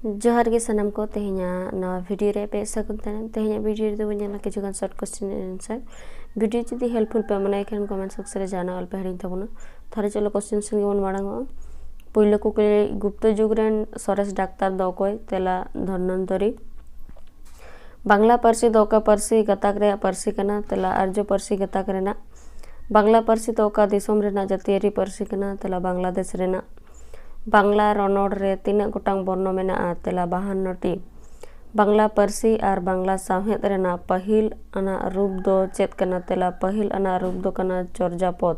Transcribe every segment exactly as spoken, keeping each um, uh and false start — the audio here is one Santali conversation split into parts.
ᱡᱚᱦᱟᱨ ᱜᱮ ᱥᱟᱱᱟᱢ ᱠᱚ, ᱛᱮᱦᱮᱧᱟᱜ ᱱᱟᱣᱟ video ᱨᱮ ᱟᱯᱮ ᱥᱟᱹᱜᱩᱱ ᱫᱟᱨᱟᱢ᱾ ᱛᱮᱦᱮᱧᱟᱜ video ᱨᱮᱫᱚ ᱵᱚᱱ ᱧᱮᱞᱟ ᱠᱤᱪᱷᱩ ᱜᱟᱱ short question and answer᱾ Video ᱡᱩᱫᱤ helpful ᱯᱮ ᱢᱚᱱᱮᱭ ᱠᱷᱟᱱ comment section ᱨᱮ ᱡᱟᱦᱟᱱᱟᱜ ᱚᱞ ᱯᱮ ᱦᱤᱲᱤᱧ ᱛᱟᱵᱚᱱᱟ᱾ ᱛᱟᱦᱞᱮ ᱪᱚᱞᱚ question ᱥᱮᱱ ᱜᱮᱵᱚᱱ ᱢᱟᱲᱟᱝᱚᱜᱼᱟ᱾ ᱯᱩᱭᱞᱩ ᱠᱩᱠᱞᱤ, ᱜᱩᱯᱛᱚ ᱡᱩᱜᱽ ᱨᱮᱱ ᱥᱚᱨᱮᱥ ᱰᱟᱠᱛᱟᱨ ᱫᱚ ᱚᱠᱚᱭ? ᱛᱮᱞᱟ ᱫᱷᱚᱱᱱᱚᱱᱛᱚᱨᱤ᱾ ᱵᱟᱝᱞᱟ ᱯᱟᱹᱨᱥᱤ ᱫᱚ ᱚᱠᱟ ᱯᱟᱹᱨᱥᱤ ᱜᱟᱛᱟᱠ ᱨᱮᱭᱟᱜ ᱯᱟᱹᱨᱥᱤ ᱠᱟᱱᱟ? ᱛᱮᱞᱟ ᱟᱨᱡᱚ ᱯᱟᱹᱨᱥᱤ ᱜᱟᱛᱟᱠ ᱨᱮᱱᱟᱜ᱾ ᱵᱟᱝᱞᱟ ᱯᱟᱹᱨᱥᱤ ᱫᱚ ᱚᱠᱟ ᱫᱤᱥᱚᱢ ᱨᱮᱱᱟᱜ ᱡᱟᱹᱛᱤᱭᱟᱹᱨᱤ ᱯᱟᱹᱨᱥᱤ ᱠᱟᱱᱟ? ᱛᱮᱞᱟ ᱵᱟᱝᱞᱟᱫᱮᱥ ᱨᱮᱱᱟᱜ᱾ ᱵᱟᱝᱞᱟ ᱨᱚᱱᱚᱲ ᱨᱮ ᱛᱤᱱᱟᱹᱜ ᱜᱚᱴᱟᱝ ᱵᱚᱨᱱᱚ ᱢᱮᱱᱟᱜᱼᱟ? ᱛᱮᱞᱟ ᱵᱟᱦᱟᱱᱱᱚ ᱴᱤ᱾ ᱵᱟᱝᱞᱟ ᱯᱟᱹᱨᱥᱤ ᱟᱨ ᱵᱟᱝᱞᱟ ᱥᱟᱶᱦᱮᱫ ᱨᱮᱱᱟᱜ ᱯᱟᱹᱦᱤᱞ ᱟᱱᱟᱜ ᱨᱩᱯ ᱫᱚ ᱪᱮᱫ ᱠᱟᱱᱟ? ᱛᱮᱞᱟ ᱯᱟᱹᱦᱤᱞ ᱟᱱᱟᱜ ᱨᱩᱯ ᱫᱚ ᱠᱟᱱᱟ ᱪᱚᱨᱡᱟᱯᱚᱫ᱾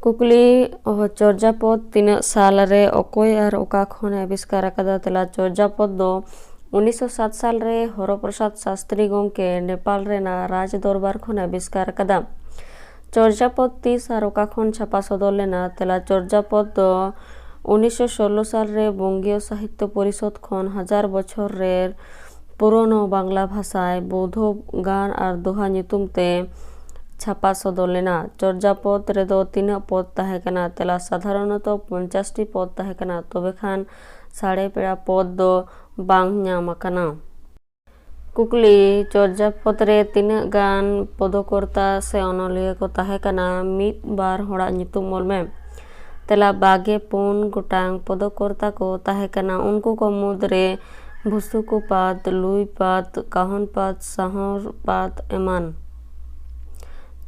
ᱠᱩᱠᱞᱤ, ᱚ, ᱪᱚᱨᱡᱟᱯᱚᱫ ᱛᱤᱱᱟᱹᱜ ᱥᱟᱞ ᱨᱮ ᱚᱠᱚᱭ ᱟᱨ ᱚᱠᱟ ᱠᱷᱚᱱ ᱮ ᱟᱵᱤᱥᱠᱟᱨ ᱟᱠᱟᱫᱟ? ᱛᱮᱞᱟ ᱪᱚᱨᱡᱟᱯᱚᱫ ᱫᱚ ᱩᱱᱤᱥᱥᱚ ᱥᱟᱛ ᱥᱟᱞ ᱨᱮ ᱦᱚᱨᱚᱯᱨᱚᱥᱟᱫᱽ ᱥᱟᱥᱛᱨᱤ ᱜᱚᱢᱠᱮ ᱱᱮᱯᱟᱞ ᱨᱮᱱᱟᱜ ᱨᱟᱡᱽ ᱫᱚᱨᱵᱟᱨ ᱠᱷᱚᱱ ᱮ ᱟᱵᱤᱥᱠᱟᱨ ᱟᱠᱟᱫᱟ᱾ ᱪᱚᱨᱡᱟᱯᱚᱫ ᱛᱤᱥ ᱟᱨ ᱚᱠᱟ ᱠᱷᱚᱱ ᱪᱷᱟᱯᱟ ᱥᱚᱫᱚᱨ ᱞᱮᱱᱟ? ᱛᱮᱞᱟ ᱪᱚᱨᱡᱟᱯᱚᱫ ᱫᱚ ᱩᱱᱤᱥᱥᱚ ᱥᱳᱞᱞᱳ ᱥᱟᱞ ᱨᱮ ᱵᱚᱝᱜᱤᱭᱚ ᱥᱟᱦᱤᱛᱛᱚ ᱯᱚᱨᱤᱥᱚᱫᱽ ᱠᱷᱚᱱ ᱦᱟᱡᱟᱨ ᱵᱚᱪᱷᱚᱨ ᱨᱮ ᱯᱩᱨᱚᱱᱚ ᱵᱟᱝᱞᱟ ᱵᱷᱟᱥᱟᱭ ᱵᱳᱣᱫᱷᱚ ᱜᱟᱱ ᱟᱨ ᱫᱚᱦᱟ ᱧᱩᱛᱩᱢ ᱛᱮ ᱪᱷᱟᱯᱟ ᱥᱚᱫᱚᱨ ᱞᱮᱱᱟ᱾ ᱪᱚᱨᱡᱟᱯᱚᱫ ᱨᱮᱫᱚ ᱛᱤᱱᱟᱹᱜ ᱯᱚᱫᱽ ᱛᱟᱦᱮᱸ ᱠᱟᱱᱟ? ᱛᱮᱞᱟ ᱥᱟᱫᱷᱟᱨᱚᱱᱚᱛᱚ ᱯᱚᱧᱪᱟᱥ ᱴᱤ ᱯᱚᱫᱽ ᱛᱟᱦᱮᱸ ᱠᱟᱱᱟ, ᱛᱚᱵᱮ ᱠᱷᱟᱱ ᱥᱟᱲᱮ ᱯᱮᱲᱟ ᱯᱚᱫᱽ ᱫᱚ ᱵᱟᱝ ᱧᱟᱢ ᱟᱠᱟᱱᱟ᱾ ᱠᱩᱠᱞᱤ, ᱪᱚᱨᱡᱟᱯᱚᱫ ᱨᱮ ᱛᱤᱱᱟᱹᱜ ᱜᱟᱱ ᱯᱚᱫᱚᱠᱚᱨᱛᱟ ᱥᱮ ᱚᱱᱚᱞᱤᱭᱟᱹ ᱠᱚ ᱛᱟᱦᱮᱸ ᱠᱟᱱᱟ? ᱢᱤᱫ ᱵᱟᱨ ᱦᱚᱲᱟᱜ ᱧᱩᱛᱩᱢ ᱚᱞ ᱢᱮ᱾ ᱛᱮᱞᱟ ᱵᱟᱜᱮ ᱯᱩᱱ ᱜᱚᱴᱟᱝ ᱯᱚᱫᱚᱠᱚᱨᱛᱟ ᱠᱚ ᱛᱟᱦᱮᱸ ᱠᱟᱱᱟ᱾ ᱩᱱᱠᱩ ᱠᱚ ᱢᱩᱫᱽᱨᱮ ᱵᱷᱩᱥᱩᱠᱩᱯᱟᱫ, ᱞᱩᱭᱯᱟᱫ, ᱠᱟᱦᱚᱱᱯᱟᱫ, ᱥᱟᱦᱚᱨᱯᱟᱫ ᱮᱢᱟᱱ᱾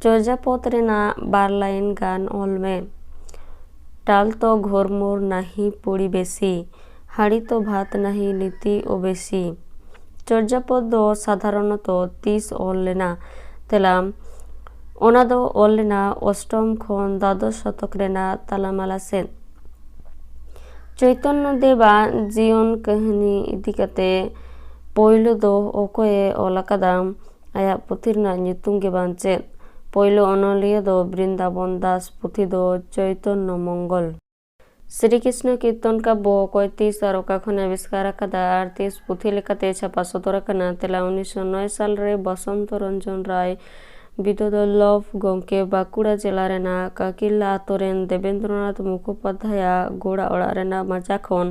ᱪᱚᱨᱡᱟᱯᱚᱫ ᱨᱮᱱᱟᱜ ᱵᱟᱨ ᱞᱟᱭᱤᱱ ᱜᱟᱱ ᱚᱞ ᱢᱮ᱾ ᱴᱟᱞ ᱛᱚ ᱜᱷᱳᱨᱢᱳᱨ ᱱᱟᱦᱤ ᱯᱩᱲᱤ ᱵᱮᱥᱤ, ᱦᱟᱹᱲᱤ ᱛᱚ ᱵᱷᱟᱛ ᱱᱟᱦᱤ ᱱᱤᱛᱤ ᱳᱵᱮᱥᱤ᱾ ᱪᱚᱨᱡᱟᱯᱚᱫ ᱫᱚ ᱥᱟᱫᱷᱟᱨᱚᱱᱚᱛᱚ ᱛᱤᱥ ᱚᱞ ᱞᱮᱱᱟ? ᱛᱮᱞᱟ, ᱚᱱᱟ ᱫᱚ ᱚᱞ ᱞᱮᱱᱟ ᱚᱥᱴᱚᱢ ᱠᱷᱚᱱ ᱫᱣᱟᱫᱚᱥ ᱥᱚᱛᱚᱠ ᱨᱮᱱᱟᱜ ᱛᱟᱞᱟᱢᱟᱞᱟ ᱥᱮᱫ᱾ ᱪᱳᱭᱛᱚᱱᱱᱚ ᱫᱮᱵᱟᱜ ᱡᱤᱭᱚᱱ ᱠᱟᱹᱦᱱᱤ ᱤᱫᱤ ᱠᱟᱛᱮ ᱯᱳᱭᱞᱳ ᱫᱚ ᱚᱠᱚᱭᱮ ᱚᱞ ᱟᱠᱟᱫᱟ? ᱟᱭᱟᱜ ᱯᱩᱛᱷᱤ ᱨᱮᱱᱟᱜ ᱧᱩᱛᱩᱢ ᱜᱮ ᱵᱟᱝ ᱪᱮᱫ? ᱯᱳᱭᱞᱳ ᱚᱱᱚᱞᱤᱭᱟᱹ ᱫᱚ ᱵᱨᱤᱱᱫᱟᱵᱚᱱ ᱫᱟᱥ, ᱯᱩᱛᱷᱤ ᱫᱚ ᱪᱳᱭᱛᱚᱱᱱᱚ ᱢᱚᱝᱜᱚᱞ᱾ ᱥᱨᱤ ᱠᱨᱤᱥᱱᱚ ᱠᱤᱨᱛᱚᱱ ᱠᱟᱵᱵᱚ ᱚᱠᱚᱭ, ᱛᱤᱥ ᱟᱨ ᱚᱠᱟ ᱠᱷᱚᱱ ᱟᱵᱤᱥᱠᱟᱨ ᱟᱠᱟᱫᱟ ᱟᱨ ᱛᱤᱥ ᱯᱩᱛᱷᱤ ᱞᱮᱠᱟᱛᱮ ᱪᱷᱟᱯᱟ ᱥᱚᱫᱚᱨ ᱟᱠᱟᱱᱟ? ᱛᱮᱞᱟ ᱩᱱᱤᱥᱥᱚ ᱱᱚᱭ ᱥᱟᱞ ᱨᱮ ᱵᱚᱥᱚᱱᱛᱚ ᱨᱚᱧᱡᱚᱱ ᱨᱟᱭ ᱵᱤᱫᱽᱫᱟᱫᱚᱞᱞᱚᱵᱷ ᱜᱚᱢᱠᱮ ᱵᱟᱸᱠᱩᱲᱟ ᱡᱮᱞᱟ ᱨᱮᱱᱟᱜ ᱠᱟᱠᱤᱞᱞᱟ ᱟᱛᱳ ᱨᱮᱱ ᱫᱮᱵᱮᱱᱫᱨᱚᱱᱟᱛᱷ ᱢᱩᱠᱷᱳᱯᱟᱫᱽᱫᱷᱟᱭᱟᱜ ᱜᱚᱲᱟ ᱚᱲᱟᱜ ᱨᱮᱱᱟᱜ ᱢᱟᱪᱟ ᱠᱷᱚᱱ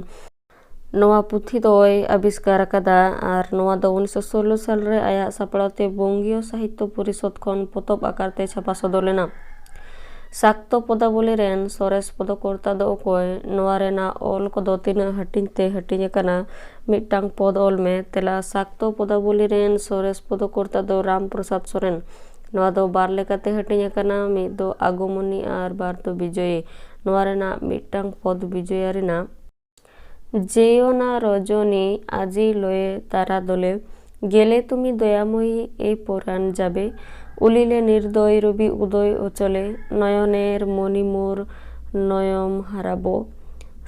ᱱᱚᱣᱟ ᱯᱩᱛᱷᱤ ᱫᱚᱭ ᱟᱵᱤᱥᱠᱟᱨ ᱟᱠᱟᱫᱟ ᱟᱨ ᱱᱚᱣᱟ ᱫᱚ ᱩᱱᱤᱥᱥᱚ ᱥᱳᱞᱞᱳ ᱥᱟᱞ ᱨᱮ ᱟᱭᱟᱜ ᱥᱟᱯᱲᱟᱣ ᱛᱮ ᱵᱚᱝᱜᱤᱭᱚ ᱥᱟᱦᱤᱛᱛᱚ ᱯᱚᱨᱤᱥᱚᱫᱽ ᱠᱷᱚᱱ ᱯᱚᱛᱚᱵ ᱟᱠᱟᱨ ᱛᱮ ᱪᱷᱟᱯᱟ ᱥᱚᱫᱚᱨ ᱞᱮᱱᱟ᱾ ᱥᱟᱠᱛᱚ ᱯᱚᱫᱟᱵᱚᱞᱤ ᱨᱮᱱ ᱥᱚᱨᱮᱥ ᱯᱚᱫᱚᱠᱚᱨᱛᱟ ᱫᱚ ᱚᱠᱚᱭ? ᱱᱚᱣᱟ ᱨᱮᱱᱟᱜ ᱚᱞ ᱠᱚᱫᱚ ᱛᱤᱱᱟᱹᱜ ᱦᱟᱹᱴᱤᱧ ᱛᱮ ᱦᱟᱹᱴᱤᱧ ᱟᱠᱟᱱᱟ? ᱢᱤᱫᱴᱟᱝ ᱯᱚᱫ ᱚᱞ ᱢᱮ᱾ ᱛᱮᱞᱟ: ᱥᱟᱠᱛᱚ ᱯᱚᱫᱟᱵᱚᱞᱤ ᱨᱮᱱ ᱥᱚᱨᱮᱥ ᱯᱚᱫᱚᱠᱚᱨᱛᱟ ᱫᱚ ᱨᱟᱢ ᱯᱨᱚᱥᱟᱫᱽ ᱥᱚᱨᱮᱱ᱾ ᱱᱚᱣᱟ ᱫᱚ ᱵᱟᱨ ᱞᱮᱠᱟᱛᱮ ᱦᱟᱹᱴᱤᱧ ᱟᱠᱟᱱᱟ, ᱢᱤᱫ ᱫᱚ ᱟᱜᱚᱢᱚᱱᱤ ᱟᱨ ᱵᱟᱨ ᱫᱚ ᱵᱤᱡᱚᱭᱤ᱾ ᱱᱚᱣᱟ ᱨᱮᱱᱟᱜ ᱢᱤᱫᱴᱟᱝ ᱯᱚᱫ ᱵᱤᱡᱚᱭᱟ ᱨᱮᱱᱟᱜ যেও না রজনী আজি লয়ে তারা দলে, গেলে তুমি দয়াময়ী এ পরাণ যাবে, উলিলে নির্দয় রবি উদয় অচলে, নয়নের মণি মোর নয়ন হারাবো।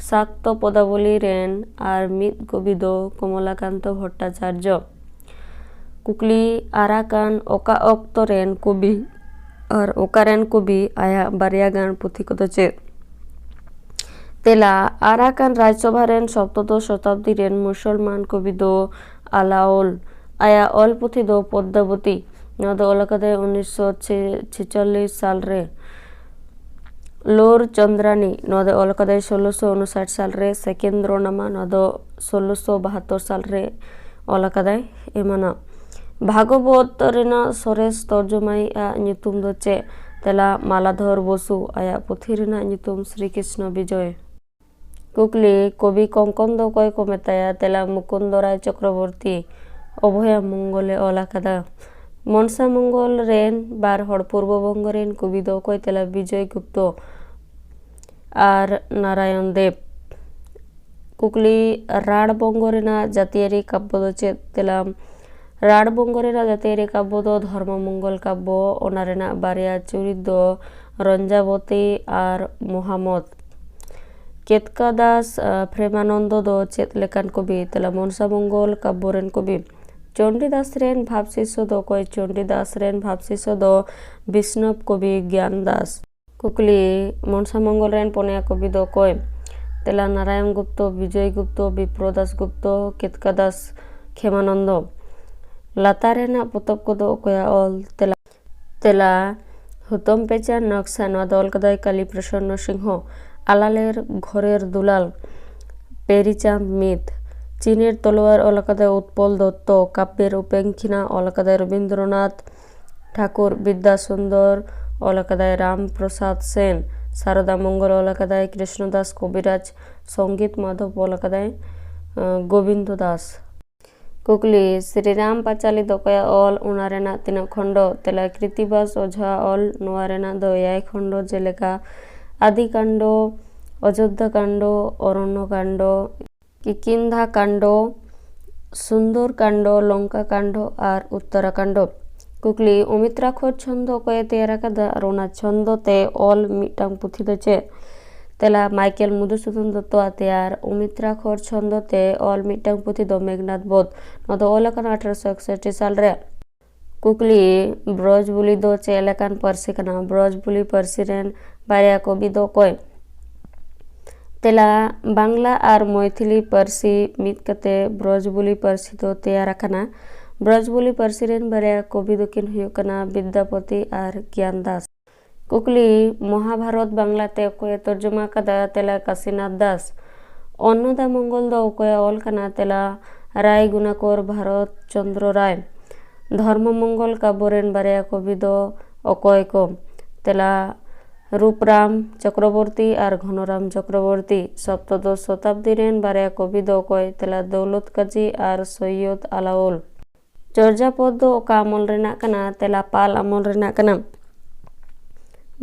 ᱥᱟᱠᱛᱚ ᱯᱚᱫᱟᱵᱚᱞᱤ ᱨᱮᱱ ᱟᱨ ᱢᱤᱫ ᱠᱚᱵᱤ ᱫᱚ ᱠᱚᱢᱚᱞᱟᱠᱟᱱᱛᱚ ᱵᱷᱚᱴᱴᱟᱪᱟᱨᱡᱚ᱾ ᱠᱩᱠᱞᱤ: ᱟᱨᱟᱠᱟᱱ ᱚᱠᱟ ᱚᱠᱛᱚ ᱨᱮᱱ ᱠᱚᱵᱤ ᱟᱨ ᱚᱠᱟ ᱨᱮᱱ ᱠᱚᱵᱤ? ᱟᱭᱟᱜ ᱵᱟᱨᱭᱟ ᱜᱟᱱ ᱯᱩᱛᱷᱤ ᱠᱚᱫᱚ ᱪᱮᱫ? ᱛᱮᱞᱟ: ᱟᱨᱟᱠᱟᱱ ᱨᱟᱡᱽᱥᱚᱵᱷᱟ ᱨᱮᱱ ᱥᱚᱯᱛᱚᱫᱚᱥ ᱥᱚᱛᱟᱵᱫᱤ ᱨᱮᱱ ᱢᱩᱥᱚᱞᱢᱟᱱ ᱠᱚᱵᱤ ᱫᱚ ᱟᱞᱟᱣᱳᱞ᱾ ᱟᱭᱟᱜ ᱚᱞ ᱯᱩᱛᱷᱤ ᱫᱚ ᱯᱚᱫᱽᱫᱟᱵᱚᱛᱤ᱾ ᱱᱚᱣᱟ ᱫᱚ ᱚᱞ ᱟᱠᱟᱫᱟᱭ ᱩᱱᱤᱥᱥᱚ ᱪᱷᱮᱪᱚᱞᱞᱤᱥ ᱥᱟᱞ ᱨᱮ᱾ ᱞᱳᱨ ᱪᱚᱱᱫᱽᱨᱟᱱᱤ, ᱱᱚᱣᱟ ᱫᱚ ᱚᱞ ᱟᱠᱟᱫᱟᱭ ᱥᱳᱞᱞᱳᱥᱚ ᱩᱱᱩᱥᱟᱴ ᱥᱟᱞ ᱨᱮ᱾ ᱥᱮᱠᱮᱱᱫᱨᱚ ᱱᱟᱢᱟ, ᱱᱚᱣᱟ ᱫᱚ ᱥᱳᱞᱞᱳᱥᱚ ᱵᱟᱦᱟᱛᱛᱳᱨ ᱥᱟᱞ ᱨᱮ ᱚᱞ ᱟᱠᱟᱫᱟᱭ᱾ ᱮᱢᱟᱱᱟᱜ ᱵᱷᱟᱜᱚᱵᱚᱛ ᱨᱮᱱᱟᱜ ᱥᱚᱨᱮᱥ ᱛᱚᱨᱡᱚᱢᱟᱭᱤᱡ ᱟᱜ ᱧᱩᱛᱩᱢ ᱫᱚ ᱪᱮᱫ? ᱛᱮᱞᱟ: ᱢᱟᱞᱟᱫᱷᱚᱨ ᱵᱚᱥᱩ᱾ ᱟᱭᱟᱜ ᱯᱩᱛᱷᱤ ᱨᱮᱱᱟᱜ ᱧᱩᱛᱩᱢ ᱥᱨᱤ ᱠᱨᱤᱥᱱᱚ ᱵᱤᱡᱚᱭ᱾ ᱠᱩᱠᱞᱤ: ᱠᱚᱵᱤ ᱠᱚᱝᱠᱚᱱ ᱫᱚ ᱚᱠᱚᱭ ᱠᱚ ᱢᱮᱛᱟᱭᱟ? ᱛᱮᱞᱟ: ᱢᱩᱠᱩᱱᱫᱚ ᱨᱟᱭ ᱪᱚᱠᱨᱚᱵᱚᱨᱛᱤ᱾ ᱚᱵᱷᱚᱭᱟ ᱢᱚᱝᱜᱚᱞᱮ ᱚᱞ ᱟᱠᱟᱫᱟ᱾ ᱢᱚᱱᱥᱟ ᱢᱚᱝᱜᱚᱞ ᱨᱮᱱ ᱵᱟᱨ ᱦᱚᱲ ᱯᱩᱨᱵᱚ ᱵᱚᱝᱜᱚ ᱨᱮᱱ ᱠᱚᱵᱤ ᱫᱚ ᱚᱠᱚᱭ? ᱛᱮᱞᱟ: ᱵᱤᱡᱚᱭ ᱜᱩᱯᱛᱚ ᱟᱨ ᱱᱟᱨᱟᱭᱚᱱ ᱫᱮᱵ᱾ ᱠᱩᱠᱞᱤ: ᱨᱟᱲ ᱵᱚᱝᱜᱚ ᱨᱮᱱᱟᱜ ᱡᱟᱹᱛᱤᱭᱟᱹᱨᱤ ᱠᱟᱵᱵᱚ ᱫᱚ ᱪᱮᱫ? ᱛᱮᱞᱟ: ᱨᱟᱲ ᱵᱚᱝᱜᱚ ᱨᱮᱱᱟᱜ ᱡᱟᱹᱛᱤᱭᱟᱹᱨᱤ ᱠᱟᱵᱵᱚ ᱫᱚ ᱫᱷᱚᱨᱢᱚ ᱢᱚᱝᱜᱚᱞ ᱠᱟᱵᱵᱚ᱾ ᱚᱱᱟ ᱨᱮᱱᱟᱜ ᱵᱟᱨᱭᱟ ᱪᱩᱨᱤᱛ ᱫᱚ ᱨᱚᱧᱡᱟᱵᱚᱛᱤ ᱟᱨ ᱢᱚᱦᱟᱢᱚᱫ᱾ ᱠᱮᱛᱠᱟ ᱫᱟᱥ, ᱟᱨ, ᱯᱨᱮᱢᱟᱱᱚᱱᱫᱚ ᱫᱚ ᱪᱮᱫ ᱞᱮᱠᱟᱱ ᱠᱚᱵᱤ? ᱛᱮᱞᱟ: ᱢᱚᱱᱥᱟ ᱢᱚᱝᱜᱚᱞ ᱠᱟᱵᱵᱚ ᱨᱮᱱ ᱠᱚᱵᱤ᱾ ᱪᱚᱱᱰᱤᱫᱟᱥ ᱨᱮᱱ ᱵᱷᱟᱵᱽ ᱥᱤᱥᱥᱚ ᱫᱚ ᱚᱠᱚᱭ? ᱪᱚᱱᱰᱤᱫᱟᱥ ᱨᱮᱱ ᱵᱷᱟᱵᱽ ᱥᱤᱥᱥᱚ ᱫᱚ ᱵᱤᱥᱱᱚᱵ ᱠᱚᱵᱤ ᱜᱮᱭᱟᱱ ᱫᱟᱥ᱾ ᱠᱩᱠᱞᱤ: ᱢᱚᱱᱥᱟ ᱢᱚᱝᱜᱚᱞ ᱨᱮᱱ ᱯᱩᱱᱭᱟ ᱠᱚᱵᱤ ᱫᱚ ᱚᱠᱚᱭ? ᱛᱮᱞᱟ: ᱱᱟᱨᱟᱭᱚᱱ ᱜᱩᱯᱛᱚ, ᱵᱤᱡᱚᱭ ᱜᱩᱯᱛᱚ, ᱵᱤᱯᱨᱚ ᱫᱟᱥ ᱜᱩᱯᱛᱚ, ᱠᱮᱛᱠᱟ ᱫᱟᱥ, ᱠᱷᱮᱢᱟᱱᱚᱱᱫᱚ᱾ ᱞᱟᱛᱟᱨ ᱨᱮᱱᱟᱜ ᱯᱚᱛᱚᱵ ᱠᱚᱫᱚ ᱚᱠᱚᱭᱟᱜ ᱚᱞ? ᱛᱮᱞᱟ, ᱛᱮᱞᱟ, ᱦᱩᱛᱚᱢ ᱯᱮᱪᱟᱨ ᱱᱚᱠᱥᱟ, ᱱᱚᱣᱟ ᱫᱚ ᱚᱞ ᱠᱟᱫᱟᱭ ᱠᱟᱞᱤ ᱯᱨᱚᱥᱚᱱᱱᱚ ᱥᱤᱝᱦᱚ᱾ ᱟᱞᱟᱞᱮᱨ ᱜᱷᱚᱨᱮᱨ ᱫᱩᱞᱟᱞ, ᱯᱮᱨᱤᱪᱟᱸᱫᱽ ᱢᱤᱛ᱾ ᱪᱤᱱᱮᱨ ᱛᱚᱞᱣᱟᱨ ᱚᱞ ᱟᱠᱟᱫᱟᱭ ᱩᱛᱯᱚᱞ ᱫᱚᱛᱛᱚ᱾ ᱠᱟᱵᱽᱵᱮᱨ ᱩᱯᱮᱱᱠᱷᱤᱱᱟ ᱚᱞ ᱟᱠᱟᱫᱟᱭ ᱨᱚᱵᱤᱱᱫᱨᱚᱱᱟᱛᱷ ᱴᱷᱟᱠᱩᱨ᱾ ᱵᱤᱫᱽᱫᱟ ᱥᱩᱱᱫᱚᱨ ᱚᱞ ᱟᱠᱟᱫᱟᱭ ᱨᱟᱢ ᱯᱨᱚᱥᱟᱫᱽ ᱥᱮᱱ᱾ ᱥᱟᱨᱚᱫᱟ ᱢᱚᱝᱜᱚᱞ ᱚᱞ ᱟᱠᱟᱫᱟᱭ ᱠᱨᱤᱥᱱᱚ ᱫᱟᱥ ᱠᱚᱵᱤᱨᱟᱡᱽ᱾ ᱥᱚᱝᱜᱤᱛ ᱢᱟᱫᱷᱚᱵ ᱚᱞ ᱟᱠᱟᱫᱟᱭ ᱜᱳᱵᱤᱱᱫᱚ ᱫᱟᱥ᱾ ᱠᱩᱠᱞᱤ, ᱥᱨᱤᱨᱟᱢ ᱯᱟᱪᱟᱞᱤ ᱫᱚ ᱚᱠᱚᱭᱟᱜ ᱚᱞ? ᱚᱱᱟ ᱨᱮᱱᱟᱜ ᱛᱤᱱᱟᱹᱜ ᱠᱷᱚᱸᱰᱚ? ᱛᱮᱞᱟ, ᱠᱨᱤᱛᱤᱵᱟᱥ ᱚᱡᱷᱟ ᱚᱞ᱾ ᱱᱚᱣᱟ ᱨᱮᱱᱟᱜ ᱫᱚ ᱮᱭᱟᱭ ᱠᱷᱚᱸᱰᱚ, ᱡᱮᱞᱮᱠᱟ ᱟᱫᱤ ᱠᱟᱱᱰᱚ, ᱚᱡᱳᱫᱽᱫᱷᱟ ᱠᱟᱱᱰᱚ, ᱚᱨᱚᱱᱱᱚ ᱠᱟᱱᱰᱚ, ᱠᱤᱠᱤᱱᱫᱷᱟ ᱠᱟᱱᱰᱚ, ᱥᱩᱱᱫᱚᱨ ᱠᱟᱱᱰᱚ, ᱞᱚᱝᱠᱟ ᱠᱟᱱᱰᱚ ᱟᱨ ᱩᱛᱛᱚᱨᱟ ᱠᱟᱱᱰᱚ᱾ ᱠᱩᱠᱞᱤ, ᱚᱢᱤᱛᱨᱟᱠᱷᱚᱨ ᱪᱷᱚᱱᱫᱚ ᱚᱠᱚᱭᱮ ᱛᱮᱭᱟᱨ ᱟᱠᱟᱫᱟ ᱟᱨ ᱚᱱᱟ ᱪᱷᱚᱱᱫᱚ ᱛᱮ ᱚᱞ ᱢᱤᱫᱴᱟᱝ ᱯᱩᱛᱷᱤ ᱫᱚ ᱪᱮᱫ? ᱛᱮᱞᱟ, ᱢᱟᱭᱠᱮᱞ ᱢᱚᱫᱷᱩᱥᱩᱫᱚᱱ ᱫᱚᱛᱛᱚᱣᱟᱜ ᱛᱮᱭᱟᱨ᱾ ᱚᱢᱤᱛᱨᱟᱠᱷᱚᱨ ᱪᱷᱚᱱᱫᱚ ᱛᱮ ᱚᱞ ᱢᱤᱫᱴᱟᱝ ᱯᱩᱛᱷᱤ ᱫᱚ ᱢᱮᱜᱷᱱᱟᱫ ᱵᱳᱫᱷ᱾ ᱱᱚᱣᱟ ᱫᱚ ᱚᱞ ᱟᱠᱟᱱᱟ ᱟᱴᱷᱨᱚᱥᱚ ᱮᱠᱥᱚᱴᱴᱤ ᱥᱟᱞ ᱨᱮ᱾ ᱠᱩᱠᱞᱤ, ᱵᱨᱚᱡᱽ ᱵᱩᱞᱤ ᱫᱚ ᱪᱮᱫ ᱞᱮᱠᱟᱱ ᱯᱟᱹᱨᱥᱤ ᱠᱟᱱᱟ? ᱵᱨᱚᱡᱽ ᱵᱩᱞᱤ ᱯᱟᱹᱨᱥᱤ ᱨᱮᱱ ᱵᱟᱨᱭᱟ ᱠᱚᱵᱤ ᱫᱚ ᱚᱠᱚᱭ? ᱛᱮᱞᱟ, ᱵᱟᱝᱞᱟ ᱟᱨ ᱢᱚᱭᱛᱷᱤᱞᱤ ᱯᱟᱹᱨᱥᱤ ᱢᱤᱫ ᱠᱟᱛᱮ ᱵᱨᱚᱡᱽ ᱵᱩᱞᱤ ᱯᱟᱹᱨᱥᱤ ᱫᱚ ᱛᱮᱭᱟᱨ ᱟᱠᱟᱱᱟ᱾ ᱵᱨᱚᱡᱽ ᱵᱩᱞᱤ ᱯᱟᱹᱨᱥᱤ ᱨᱮᱱ ᱵᱟᱨᱭᱟ ᱠᱚᱵᱤ ᱫᱚᱠᱤᱱ ᱦᱩᱭᱩᱜ ᱠᱟᱱᱟ ᱵᱤᱫᱽᱫᱟᱯᱚᱛᱤ ᱟᱨ ᱜᱮᱭᱟᱱ ᱫᱟᱥ᱾ ᱠᱩᱠᱞᱤ, ᱢᱚᱦᱟᱵᱷᱟᱨᱚᱛ ᱵᱟᱝᱞᱟ ᱛᱮ ᱚᱠᱚᱭᱮ ᱛᱚᱨᱡᱚᱢᱟ ᱟᱠᱟᱫᱟ? ᱛᱮᱞᱟ, ᱠᱟᱥᱤᱱᱟᱛᱷ ᱫᱟᱥ᱾ ᱚᱱᱱᱚᱫᱟ ᱢᱚᱝᱜᱚᱞ ᱫᱚ ᱚᱠᱚᱭᱟᱜ ᱚᱞ ᱠᱟᱱᱟ? ᱛᱮᱞᱟ, ᱨᱟᱭ ᱜᱩᱱᱟᱠᱚᱨ ᱵᱷᱟᱨᱚᱛ ᱪᱚᱱᱫᱨᱚ ᱨᱟᱭ᱾ ᱫᱷᱚᱨᱢᱚ ᱢᱚᱝᱜᱚᱞ ᱠᱟᱵᱽᱵᱚ ᱨᱮᱱ ᱵᱟᱨᱭᱟ ᱠᱚᱵᱤ ᱫᱚ ᱚᱠᱚᱭ ᱠᱚ? ᱛᱮᱞᱟ, ᱨᱩᱯᱨᱟᱢ ᱪᱚᱠᱨᱚᱵᱚᱨᱛᱤ ᱟᱨ ᱜᱷᱚᱱᱚᱨᱟᱢ ᱪᱚᱠᱨᱚᱵᱚᱨᱛᱤ᱾ ᱥᱚᱯᱛᱚᱫᱚᱥ ᱥᱚᱛᱟᱵᱫᱤ ᱨᱮᱱ ᱵᱟᱨᱭᱟ ᱠᱚᱵᱤ ᱫᱚ ᱚᱠᱚᱭ? ᱛᱮᱞᱟ, ᱫᱚᱣᱞᱚᱛ ᱠᱟᱡᱤ ᱟᱨ ᱥᱚᱭᱭᱚᱫ ᱟᱞᱟᱣᱩᱞ᱾ ᱪᱚᱨᱡᱟᱯᱚᱫ ᱫᱚ ᱚᱠᱟ ᱟᱢᱚᱞ ᱨᱮᱱᱟᱜ ᱠᱟᱱᱟ? ᱛᱮᱞᱟ, ᱯᱟᱞ ᱟᱢᱚᱞ ᱨᱮᱱᱟᱜ ᱠᱟᱱᱟ᱾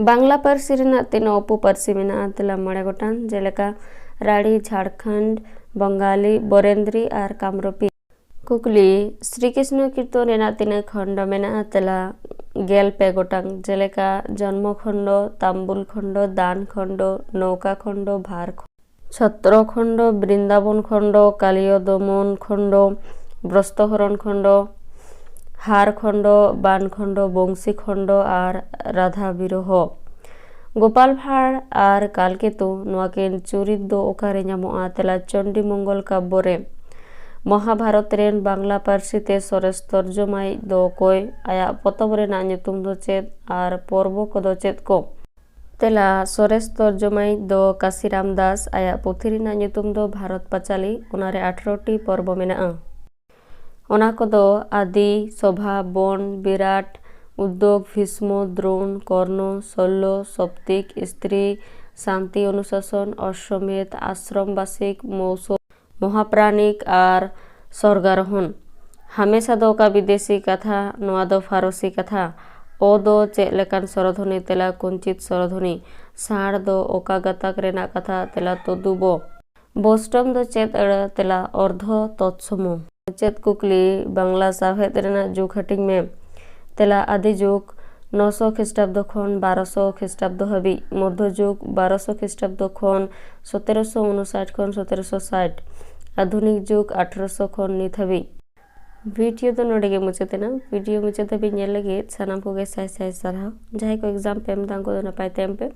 ᱵᱟᱝᱞᱟ ᱯᱟᱹᱨᱥᱤ ᱨᱮᱱᱟᱜ ᱛᱤᱱᱟᱹᱜ ᱩᱯᱚ ᱯᱟᱹᱨᱥᱤ ᱢᱮᱱᱟᱜᱼᱟ? ᱛᱮᱞᱟ, ᱢᱚᱬᱮ ᱜᱚᱴᱟᱝ, ᱡᱮᱞᱮᱠᱟ ᱨᱟᱲᱤ, ᱡᱷᱟᱲᱠᱷᱚᱸᱰ, ᱵᱚᱝᱜᱟᱞᱤ, ᱵᱚᱨᱮᱱᱫᱨᱤ ᱟᱨ ᱠᱟᱢᱨᱩᱯᱤ᱾ ᱠᱩᱠᱞᱤ, ᱥᱨᱤ ᱠᱨᱤᱥᱱᱚ ᱠᱤᱨᱛᱚᱱ ᱨᱮᱱᱟᱜ ᱛᱤᱱᱟᱹᱜ ᱠᱷᱚᱸᱰᱚ ᱢᱮᱱᱟᱜᱼᱟ? ᱛᱮᱞᱟ, ᱜᱮᱞ ᱯᱮ ᱜᱚᱴᱟᱝ, ᱡᱮᱞᱮᱠᱟ ᱡᱚᱱᱢᱚ ᱠᱷᱚᱸᱰᱚ, ᱛᱟᱢᱵᱩᱞ ᱠᱷᱚᱸᱰᱚ, ᱫᱟᱱ ᱠᱷᱚᱸᱰᱚ, ᱱᱚᱣᱠᱟ ᱠᱷᱚᱸᱰᱚ, ᱵᱷᱟᱨ ᱠᱷᱚᱸᱰᱚ, ᱪᱷᱚᱛᱨᱚ ᱠᱷᱚᱸᱰᱚ, ᱵᱨᱤᱱᱫᱟᱵᱚᱱ ᱠᱷᱚᱸᱰᱚ, ᱠᱟᱞᱤᱭᱚ ᱫᱚᱢᱚᱱ ᱠᱷᱚᱸᱰᱚ, ᱵᱨᱚᱥᱛᱚᱦᱚᱨᱚᱱ ᱠᱷᱚᱸᱰᱚ, ᱦᱟᱨ ᱠᱷᱚᱸᱰᱚ, ᱵᱟᱱ ᱠᱷᱚᱸᱰᱚ, ᱵᱚᱝᱥᱤ ᱠᱷᱚᱸᱰᱚ ᱟᱨ ᱨᱟᱫᱷᱟ ᱵᱤᱨᱚᱦᱚ᱾ ᱜᱳᱯᱟᱞ ᱵᱷᱟᱬ ᱟᱨ ᱠᱟᱞᱠᱮᱛᱩ, ᱱᱚᱣᱟ ᱠᱤᱱ ᱪᱩᱨᱤᱛ ᱫᱚ ᱚᱠᱟᱨᱮ ᱧᱟᱢᱚᱜᱼᱟ? ᱛᱮᱞᱟ, ᱪᱚᱱᱰᱤ ᱢᱚᱝᱜᱚᱞ ᱠᱟᱵᱽᱵᱚ ᱨᱮ᱾ ᱢᱚᱦᱟᱵᱷᱟᱨᱚᱛ ᱨᱮᱱ ᱵᱟᱝᱞᱟ ᱯᱟᱹᱨᱥᱤ ᱛᱮ ᱥᱚᱨᱮᱥ ᱛᱚᱨᱡᱚᱢᱟᱭᱤᱡ ᱫᱚ ᱚᱠᱚᱭ? ᱟᱭᱟᱜ ᱯᱚᱛᱚᱵ ᱨᱮᱱᱟᱜ ᱧᱩᱛᱩᱢ ᱫᱚ ᱪᱮᱫ ᱟᱨ ᱯᱚᱨᱵᱚ ᱠᱚᱫᱚ ᱪᱮᱫ ᱠᱚ? ᱛᱮᱞᱟ, ᱥᱚᱨᱮᱥ ᱛᱚᱨᱡᱚᱢᱟᱭᱤᱡ ᱫᱚ ᱠᱟᱥᱤᱨᱟᱢ ᱫᱟᱥ᱾ ᱟᱭᱟᱜ ᱯᱩᱛᱷᱤ ᱨᱮᱱᱟᱜ ᱧᱩᱛᱩᱢ ᱫᱚ ᱵᱷᱟᱨᱚᱛ ᱯᱟᱪᱟᱞᱤ᱾ ᱚᱱᱟᱨᱮ ᱟᱴᱷᱨᱚ ᱴᱤ ᱯᱚᱨᱵᱚ ᱢᱮᱱᱟᱜᱼᱟ᱾ ᱚᱱᱟ ᱠᱚᱫᱚ ᱟᱫᱤ, ᱥᱚᱵᱷᱟ, ᱵᱚᱱ, ᱵᱤᱨᱟᱴ, ᱩᱫᱽᱫᱳᱜᱽ, ᱵᱷᱤᱥᱢᱚ, ᱫᱨᱳᱬ, ᱠᱚᱨᱱᱚ, ᱥᱚᱞᱞᱚ, ᱥᱚᱯᱛᱤᱠ, ᱥᱛᱨᱤ, ᱥᱟᱱᱛᱤ ᱚᱱᱩᱥᱟᱥᱚᱱ, ᱚᱥᱥᱚᱢᱮᱫᱷ, ᱟᱥᱨᱚᱢ ᱵᱟᱥᱤᱠ, ᱢᱳᱣᱥᱚ, ᱢᱚᱦᱟᱯᱨᱟᱱᱤᱠ ᱟᱨ ᱥᱚᱨᱜᱟᱨᱳᱦᱚᱱ᱾ ᱦᱟᱢᱮᱥᱟ ᱫᱚ ᱚᱠᱟ ᱵᱤᱫᱮᱥᱤ ᱠᱟᱛᱷᱟ? ᱱᱚᱣᱟ ᱫᱚ ᱯᱷᱟᱨᱚᱥᱤ ᱠᱟᱛᱷᱟ᱾ ᱚ ᱫᱚ ᱪᱮᱫ ᱞᱮᱠᱟᱱ ᱥᱚᱨᱚᱫᱷᱚᱱᱤ? ᱛᱮᱞᱟ ᱠᱩᱧᱪᱤᱛ ᱥᱚᱨᱚᱫᱷᱚᱱᱤ᱾ ᱥᱟᱬ ᱫᱚ ᱚᱠᱟ ᱜᱟᱛᱟᱠ ᱨᱮᱱᱟᱜ ᱠᱟᱛᱷᱟ? ᱛᱮᱞᱟ ᱛᱚᱫᱩᱵᱚ᱾ ᱵᱳᱥᱴᱚᱢ ᱫᱚ ᱪᱮᱫ ᱟᱹᱲᱟᱹ? ᱛᱮᱞᱟ ᱚᱨᱫᱷᱚ ᱛᱚᱛᱥᱚᱢᱚ᱾ ᱪᱮᱫ ᱠᱩᱠᱞᱤ? ᱵᱟᱝᱞᱟ ᱥᱟᱶᱦᱮᱫ ᱨᱮᱱᱟᱜ ᱡᱩᱜᱽ ᱦᱟᱹᱴᱤᱧ ᱢᱮ᱾ ᱛᱮᱞᱟ ᱟᱫᱤ ᱡᱩᱜᱽ ᱱᱚᱥᱚ ᱠᱷᱨᱤᱥᱴᱟᱵᱫᱚ ᱠᱷᱚᱱ ᱵᱟᱨᱚᱥᱚ ᱠᱷᱨᱤᱥᱴᱟᱵᱫᱚ ᱦᱟᱹᱵᱤᱡ, ᱢᱚᱫᱽᱫᱷᱚ ᱡᱩᱜᱽ ᱵᱟᱨᱚᱥᱚ ᱠᱷᱨᱤᱥᱴᱟᱵᱫᱚ ᱠᱷᱚᱱ ᱥᱚᱛᱮᱨᱚᱥᱚ ᱩᱱᱩᱥᱟᱴ ᱠᱷᱚᱱ ᱥᱚᱛᱮᱨᱚᱥᱚ ᱥᱟᱴ, ᱟᱫᱷᱩᱱᱤᱠ ᱡᱩᱜᱽ ᱟᱴᱷᱨᱚᱥᱚ ᱠᱷᱚᱱ ᱱᱤᱛ ᱦᱟᱹᱵᱤᱡ᱾ ᱵᱷᱤᱰᱤᱭᱳ ᱫᱚ ᱱᱚᱰᱮ ᱜᱮ ᱢᱩᱪᱟᱹᱫ ᱮᱱᱟ᱾ ᱵᱷᱤᱰᱤᱭᱳ ᱢᱩᱪᱟᱹᱫ ᱫᱷᱟᱹᱵᱤᱡ ᱧᱮᱞ ᱞᱟᱹᱜᱤᱫ ᱥᱟᱱᱟᱢ ᱠᱚᱜᱮ ᱥᱟᱭ ᱥᱟᱭ ᱥᱟᱨᱦᱟᱣ᱾ ᱡᱟᱦᱟᱸᱭ ᱠᱚ ᱮᱠᱡᱟᱢ ᱯᱮ ᱮᱢ ᱮᱫᱟ, ᱩᱱᱠᱩ ᱫᱚ ᱱᱟᱯᱟᱭ ᱛᱮ ᱮᱢ ᱯᱮ᱾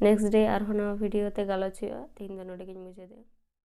ᱱᱮᱠᱥᱴ ᱰᱮ ᱟᱨᱦᱚᱸ ᱱᱟᱣᱟ ᱵᱷᱤᱰᱤᱭᱳ ᱛᱮ ᱜᱟᱞᱚᱪ ᱦᱩᱭᱩᱜᱼᱟ᱾ ᱛᱮᱦᱮᱧ ᱫᱚ ᱱᱚᱰᱮ ᱜᱤᱧ ᱢᱩᱪᱟᱹᱫᱮᱜᱼᱟ᱾